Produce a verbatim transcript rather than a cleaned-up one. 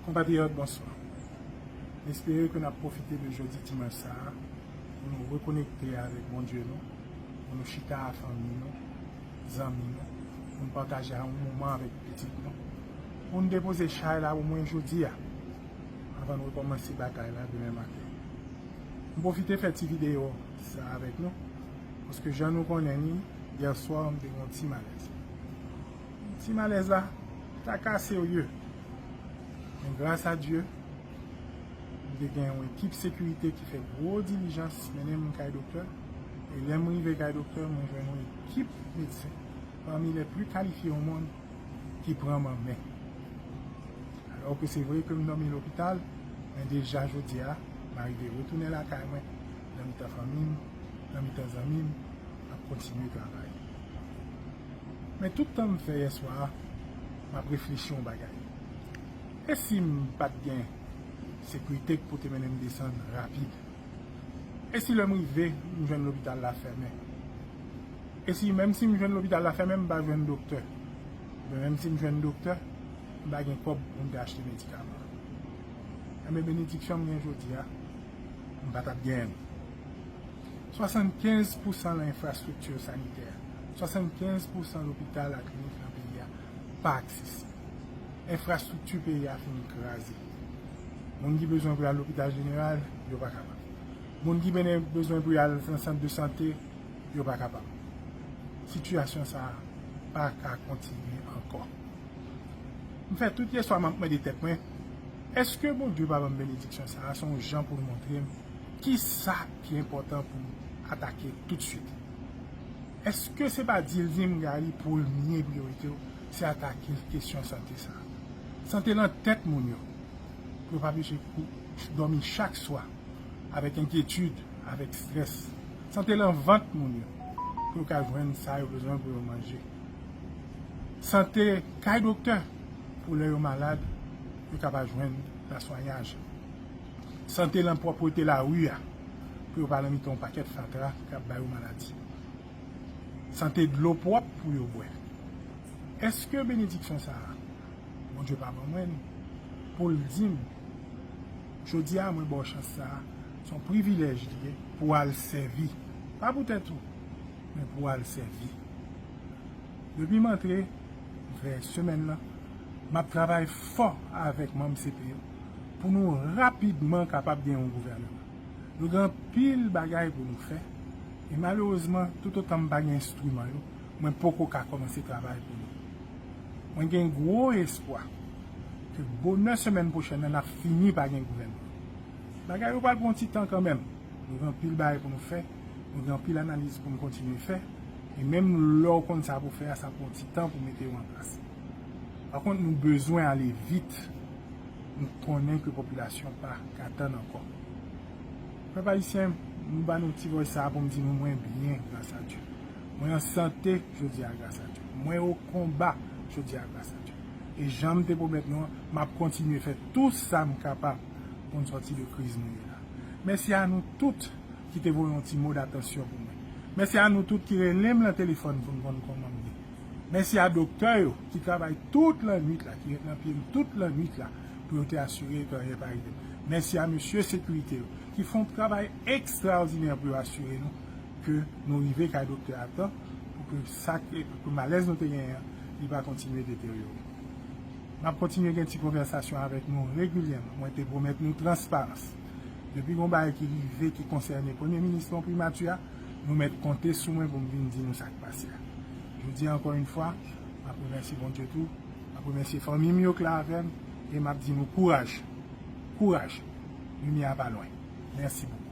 Konpatriyòt, bonswa. M espere ke n ap pwofite de jodi dimanch sa a pou nou rekonekte avèk Bondye nou, pou nou chita a fanmi nou, zanmi nou, pou n pataje a yon moman avèk pitit nou, pou n depoze chay la omwen jodi a, anvan n rekòmanse batay la demen maten. M pwofite fè ti videyo sa avèk nou, paske jan nou konnen li, yèswa m te gen yon ti malèz. Ti malèz la pa ka serye. Men gras a Dye, m te gen yon ekip sekirite ki fè gwo dilijans mennen m kay doktè. E lè m rive kay doktè, mwen jwenn yon ekip medsen pami lè pli kalifye o mond ki pran m an men. Alò ke se vre ke m dòmi lopital, men deja jodi a, m arive retounen lakay mwen, nan mitan fanmi m, nan mitan zanmi m, m ap kontinye travay. Men tout tan m fè yèswa a, m ap reflechi yon bagay. E si m pa t gen sekirite k pou te mennen m desann rapid? E si lè m rive, m jwenn lopital la fèmen? E si menm si m jwenn lopital la fèmen, m pa jwenn doktè? Oubyen menm si m jwenn doktè, m pa gen kòb pou m te achte medikaman? Enben, benediksyon m gen jodi a, m pa t ap genyen l. Swasannkenz pousan nan enfrastrikti sanitè, swasannkenz pousan lopital ak klinik nan peyi a pa aksesib. Enfrastrikti peyi a fin kraze. Moun ki bezwen pou y al lopital jeneral, yo pa kapab. Moun ki bene-, bezwen pou y al nan sant de sante, yo pa kapab. Sitiyasyon sa a pa ka kontinye ankò. M fè tout yèswa m ap mande tèt mwen, èske Bondye pa ban m benediksyon sa a? Se yon jan pou l montre m kisa ki enpòtan pou m atake toutswit. Èske se pa di l di m, Gary, premye priyorite w, se atake kesyon sante sa a? Sante nan tèt moun yo, pou yo pa bezwen kou-, dòmi chak swa avèk enkyetid, avèk estrès. Sante nan vant moun yo, pou yo ka jwenn sa yo bezwen pou yo manje. Sante kay doktè, pou lè yo malad, yo kapab jwenn laswenyaj. Sante nan pwòpte lari a, pou yo pa nan mitan yon pakèt fatra k ap ba yo maladi. Sante dlo pwòp pou yo bwè. Èske benediksyon sa a, Bondye pa ban mwen l pou l di m, jodi a, mwen ba w chans sa a, se yon privilèj li ye pou w al sèvi. Pa pou tèt ou, men pou w al sèvi. Depi m antre, m fè semèn nan, m ap travay fò avèk manm C P yo pou nou rapidman kapab gen yon gouvènman. Nou gen anpil bagay pou nou fè, e malerezman, toutotan m pa gen enstriman yo, mwen poko ka kòmanse travay pou nou. Mwen gen gwo espwa ke bonè semèn pwochèn nan, n ap fini pa gen gouvènman. Bagay yo pral pran yon ti tan kanmenm. Nou gen anpil bagay pou nou fè, nou gen anpil analiz pou nou kontinye fè, e menm lè w konn sa pou fè a, sa pran yon ti tan pou mete yo an plas. Pa kont, nou bezwen ale vit. Nou konnen ke popilasyon pa ka tann ankò. Pèp ayisyen, m ban nou ti vòy sa a pou m di nou mwen byen, gras a Dye. Mwen an sante jodi a, gras a Dye. Mwen o konba jodi a, gras a Dye. E jan m te pwomèt nou an, m ap kontinye fè tou sa m kapab pou n sòti de kriz nou ye la. Mèsi a nou tout ki te voye yon ti mo datansyon pou mwen. Mèsi a nou tout ki rele m nan telefòn pou n konn kòman m ye. Mèsi a doktè yo ki travay tout lannwit la, ki ret nan pye m tout lannwit la pou yo te asire ke anyen pa rive m. Mèsi a mesye sekirite yo ki fè yon travay ekstraòdinè pou yo asire nou ke nou rive kay doktè a tan pou ke sa, pou ke malèz nou te genyen an, li pa kontinye deteryore. M ap kontinye gen ti konvèsasyon avèk nou regilyèman. Mwen te pwomèt nou transparans. Depi gon bagay ki rive ki konsène Premye Minis lan, Primati a, nou mèt konte sou mwen pou m vin di nou sa k pase a. Jodi a, ankò yon fwa, m ap remèsye Bondye tou, m ap remèsye fanmi m yo k la avè m, e m ap di nou kouraj, kouraj, limyè a pa lwen. Mèsi bokou.